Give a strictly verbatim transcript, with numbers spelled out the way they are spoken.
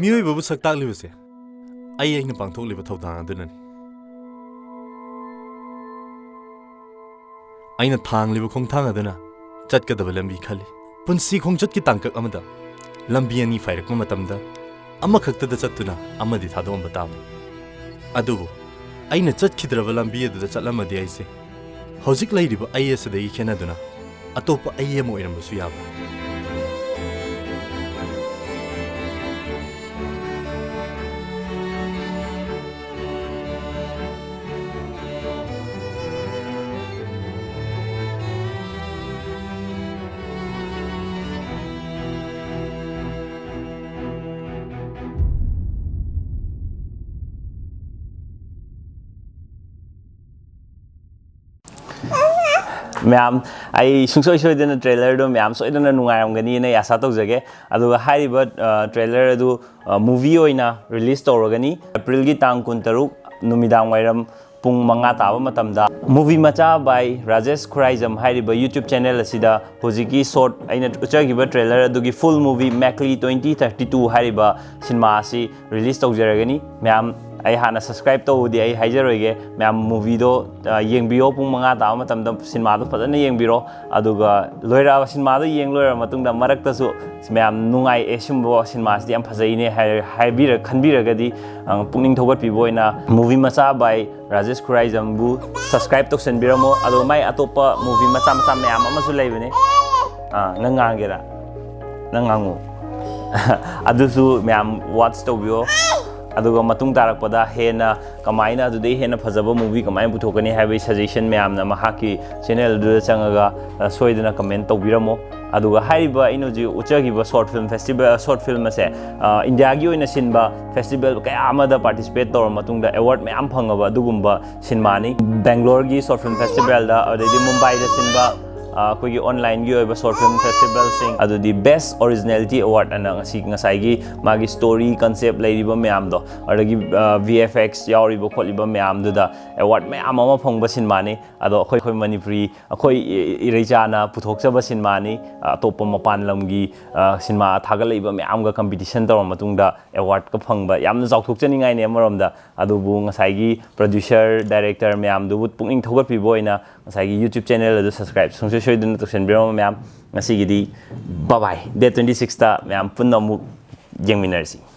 ꯃꯤꯑꯣꯏꯕꯕꯨ ꯁꯛ ꯇꯥꯛꯂꯤꯕꯁꯦ ꯑꯩ ꯑꯩꯅ ꯄꯥꯡꯊꯣꯛꯂꯤꯕ ꯊꯧꯗꯥꯡ ꯑꯗꯨꯅꯅꯤ꯫ ꯑꯩꯅ ꯊꯥꯡꯂꯤꯕ ꯈꯣꯡꯊꯥꯡ ꯑꯗꯨꯅ ꯆꯠꯀꯗꯕ ꯂꯝꯕꯤ ꯈꯜꯂꯤ꯫ ꯄꯨꯟꯁꯤ ꯈꯣꯡꯆꯠꯀꯤ ꯇꯥꯡꯀꯛ ꯑꯃꯗ ꯂꯝꯕꯤ ꯑꯅꯤ ꯐꯥꯏꯔꯛꯄ ꯃꯇꯝꯗ ꯑꯃꯈꯛꯇꯗ ꯆꯠꯇꯨꯅ ꯑꯃꯗꯤ ꯊꯥꯗꯣꯛꯑꯝꯕ ꯇꯥꯕꯅꯤ꯫ ꯑꯗꯨꯕꯨ ꯑꯩꯅ ꯆꯠꯈꯤꯗ꯭ꯔꯕ ꯂꯝꯕꯤ ꯑꯗꯨꯗ ꯆꯠꯂꯝꯃꯗꯤ ꯑꯩꯁꯦ ꯍꯧꯖꯤꯛ ꯂꯩꯔꯤꯕ ꯑꯩ ꯑꯁꯤꯗꯒꯤ ꯈꯦꯠꯅꯗꯨꯅ ꯑꯇꯣꯞꯄ ꯑꯩ ꯑꯃ ꯑꯣꯏꯔꯝꯕꯁꯨ ꯌꯥꯕ꯫ ꯃꯌꯥꯝ, ꯑꯩ ꯁꯨꯡꯁꯣꯏ ꯁꯣꯏꯗꯅ ꯇ꯭ꯔꯦꯂꯔꯗꯣ ꯃꯌꯥꯝ ꯁꯣꯏꯗꯅ ꯅꯨꯡꯉꯥꯏꯔꯝꯒꯅꯤꯅ ꯑꯩ ꯑꯥꯁꯥ ꯇꯧꯖꯒꯦ꯫ ꯑꯗꯨꯒ ꯍꯥꯏꯔꯤꯕ, ꯑ, ꯇ꯭ꯔꯦꯂꯔ ꯑꯗꯨ, ꯑ, ꯃꯨꯚꯤ ꯑꯣꯏꯅ ꯔꯤꯂꯤꯁ ꯇꯧꯔꯒꯅꯤ ꯑꯦꯄ꯭ꯔꯤꯜꯒꯤ ꯇꯥꯡ ꯀꯨꯟꯇꯔꯨꯛ ꯅꯨꯃꯤꯗꯥꯡ ꯋꯥꯏꯔꯝ ꯄꯨꯡ ꯃꯉꯥ ꯇꯥꯕ ꯃꯇꯝꯗ꯫ ꯃꯨꯚꯤ ꯃꯆꯥ by ꯔꯥꯖꯦꯁ ꯈꯨꯔꯥꯏꯖꯝ ꯍꯥꯏꯔꯤꯕ YouTube ꯆꯦꯅꯦꯜ ꯑꯁꯤꯗ ꯍꯧꯖꯤꯛꯀꯤ ꯁꯣꯔꯠ ꯑꯩꯅ ꯎꯠꯆꯈꯤꯕ ꯇ꯭ꯔꯦꯂꯔ ꯑꯗꯨꯒꯤ ꯐꯨꯜ ꯃꯨꯚꯤ ꯃꯦꯛꯂꯤ ꯇ꯭ꯋꯦꯟꯇꯤ ꯊꯥꯔꯇꯤ ꯇꯨ ꯍꯥꯏꯔꯤꯕ ꯁꯤꯅꯦꯃꯥ ꯑꯁꯤ ꯔꯤꯂꯤꯁ ꯇꯧꯖꯔꯒꯅꯤ꯫ ꯃꯌꯥꯝ, ꯑꯩ ꯍꯥꯟꯅ ꯁꯕꯁꯀ꯭ꯔꯥꯏꯕ ꯇꯧꯕꯗꯤ ꯑꯩ ꯍꯥꯏꯖꯔꯣꯏꯒꯦ꯫ ꯃꯌꯥꯝ ꯃꯨꯚꯤꯗꯣ, ꯑ, ꯌꯦꯡꯕꯤꯌꯣ꯫ ꯄꯨꯡ ꯃꯉꯥ ꯇꯥꯕ ꯃꯇꯝꯗ ꯁꯤꯅꯦꯃꯥꯗꯣ ꯐꯖꯅ ꯌꯦꯡꯕꯤꯔꯣ꯫ ꯑꯗꯨꯒ ꯂꯣꯏꯔꯛꯑꯕ, ꯁꯤꯅꯦꯃꯥꯗꯣ ꯌꯦꯡ ꯂꯣꯏꯔꯕ ꯃꯇꯨꯡꯗ ꯃꯔꯛꯇꯁꯨ ꯃꯌꯥꯝ ꯅꯨꯡꯉꯥꯏ, "ꯑꯦ, ꯁꯤꯒꯨꯝꯕ ꯁꯤꯅꯦꯃꯥꯁꯤꯗꯤ ꯌꯥꯝ ꯐꯖꯩꯅꯦ" ꯍꯥꯏ-, ꯍꯥꯏꯕꯤꯔ-, ꯈꯟꯕꯤꯔꯒꯗꯤ, ꯑ, ꯄꯨꯛꯅꯤꯡ ꯊꯧꯒꯠꯄꯤꯕ ꯑꯣꯏꯅ ꯃꯨꯚꯤ ꯃꯆꯥ by ꯔꯥꯖꯦꯁ ꯈꯨꯔꯥꯏꯖꯝꯕꯨ ꯁꯕꯁꯀ꯭ꯔꯥꯏꯕ ꯇꯧꯁꯟꯕꯤꯔꯝꯃꯣ꯫ ꯑꯗꯣ ꯃꯥꯏ ꯑꯇꯣꯞꯄ ꯃꯨꯚꯤ ꯃꯆꯥ ꯃꯆꯥ ꯃꯌꯥꯝ ꯑꯃꯁꯨ ꯂꯩꯕꯅꯦ꯫ ꯑꯥ, ꯅꯪ ꯉꯥꯡꯒꯦꯔꯥ? ꯅꯪ ꯉꯥꯡꯉꯨ꯫ ꯑꯗꯨꯁꯨ ꯃꯌꯥꯝ ꯋꯥꯠꯆ ꯇꯧꯕꯤꯌꯣ꯫ ꯑꯗꯨꯒ ꯃꯇꯨꯡ ꯇꯥꯔꯛꯄꯗ ꯍꯦꯟꯅ ꯀꯃꯥꯏꯅ, ꯑꯗꯨꯗꯩ ꯍꯦꯟꯅ ꯐꯖꯕ ꯃꯨꯚꯤ ꯀꯃꯥꯏꯅ ꯄꯨꯊꯣꯛꯀꯅꯤ ꯍꯥꯏꯕꯒꯤ ꯁꯖꯦꯁꯟ ꯃꯌꯥꯝꯅ ꯃꯍꯥꯛꯀꯤ ꯆꯦꯅꯦꯜꯗꯨꯗ ꯆꯪꯉꯒ, ꯑ, ꯁꯣꯏꯗꯅ ꯀꯃꯦꯟ ꯇꯧꯕꯤꯔꯝꯃꯣ꯫ ꯑꯗꯨꯒ ꯍꯥꯏꯔꯤꯕ ꯑꯩꯅ ꯍꯧꯖꯤꯛ ꯎꯠꯆꯈꯤꯕ short film festival, short film ꯑꯁꯦ, ꯑ, ꯏꯟꯗꯤꯌꯥꯒꯤ ꯑꯣꯏꯅ ꯁꯤꯟꯕ ꯐꯦꯁꯇꯤꯚꯦꯜ ꯀꯌꯥ ꯑꯃꯗ ꯄꯥꯔꯇꯤꯁꯤꯄꯦꯠ ꯇꯧꯔꯕ ꯃꯇꯨꯡꯗ ꯑꯦꯋꯥꯔꯗ ꯃꯌꯥꯝ ꯐꯪꯉꯕ ꯑꯗꯨꯒꯨꯝꯕ ꯁꯤꯅꯦꯃꯥꯅꯤ꯫ ꯕꯦꯡꯒ꯭ꯂꯣꯔꯒꯤ ꯁꯣꯔꯠ ꯐꯤꯂꯝ ꯐꯦꯁꯇꯤꯚꯦꯜꯗ, ꯑꯗꯩꯗꯤ ꯃꯨꯝꯕꯥꯏꯗ ꯁꯤꯟꯕ, ꯑꯩꯈꯣꯏꯒꯤ ꯑꯣꯟꯂꯥꯏꯟꯒꯤ ꯑꯣꯏꯕ ꯁꯣꯔꯠ ꯐꯤꯂꯝ ꯐꯦꯁꯇꯤꯚꯦꯜꯁꯤꯡ, ꯑꯗꯨꯗꯤ ꯕꯦꯁ ꯑꯣꯔꯤꯖꯤꯅꯦꯂꯤꯇꯤ ꯑꯦꯋꯥꯔꯗ ꯑꯅ ꯉꯁꯤ ꯉꯁꯥꯏꯒꯤ ꯃꯥꯒꯤ ꯁ꯭ꯇꯣꯔꯤ ꯀꯟꯁꯦꯞ ꯂꯩꯔꯤꯕ ꯃꯌꯥꯝꯗꯣ, ꯑꯗꯒꯤ ꯚꯤ ꯑꯦꯐ ꯑꯦꯛꯁ ꯌꯥꯎꯔꯤꯕ ꯈꯣꯠꯂꯤꯕ ꯃꯌꯥꯝꯗꯨꯗ ꯑꯦꯋꯥꯔꯗ ꯃꯌꯥꯝ ꯑꯃ ꯐꯪꯕ ꯁꯤꯅꯦꯃꯥꯅꯤ꯫ ꯑꯗꯣ ꯑꯩꯈꯣꯏ ꯑꯩꯈꯣꯏ ꯃꯅꯤꯄꯨꯔꯤ ꯑꯩꯈꯣꯏ ꯏ- ꯏꯔꯩꯆꯥꯅ ꯄꯨꯊꯣꯛꯆꯕ ꯁꯤꯅꯦꯃꯥꯅꯤ꯫ ꯑꯇꯣꯞꯄ ꯃꯄꯥꯟ ꯂꯝꯒꯤ ꯑ, ꯁꯤꯅꯦꯃꯥ ꯊꯥꯒꯠꯂꯛꯏꯕ ꯃꯌꯥꯝꯒ ꯀꯝꯄꯤꯇꯤꯁꯟ ꯇꯧꯔ ꯃꯇꯨꯡꯗ ꯑꯦꯋꯥꯔꯗꯀ ꯐꯪꯕ ꯌꯥꯝꯅ ꯆꯥꯎꯊꯣꯛꯆꯅꯤꯡꯉꯥꯏꯅꯤ꯫ ꯑꯃꯔꯣꯝꯗ ꯑꯗꯨꯕꯨ ꯉꯁꯥꯏꯒꯤ ꯄ꯭ꯔꯗ꯭ꯌꯨꯁꯔ ꯗꯥꯏꯔꯦꯛꯇꯔ ꯃꯌꯥꯝꯗꯨꯕꯨ ꯄꯨꯛꯅꯤꯡ ꯊꯧꯒꯠꯄꯤꯕ ꯑꯣꯏꯅ ꯉꯁꯥꯏꯒꯤ ꯌꯨꯇ꯭ꯌꯨꯕ ꯆꯦꯅꯦꯜ ꯑꯗꯨ ꯁꯕꯁꯀ꯭ꯔꯥꯏꯕ ꯁꯨꯡꯁꯣꯏ ꯁꯣꯏꯗꯅ ꯇꯧꯁꯟꯕꯤꯔꯝꯃꯣ ꯃꯌꯥꯝ꯫ ꯉꯁꯤꯒꯤꯗꯤ ꯕꯥꯏ ꯕꯥꯏ, ꯗꯦꯠ ꯇ꯭ꯋꯦꯟꯇꯤ ꯁꯤꯛꯁꯇ ꯃꯌꯥꯝ ꯄꯨꯟꯅ ꯑꯃꯨꯛ ꯌꯦꯡꯃꯤꯟꯅꯔꯁꯤ꯫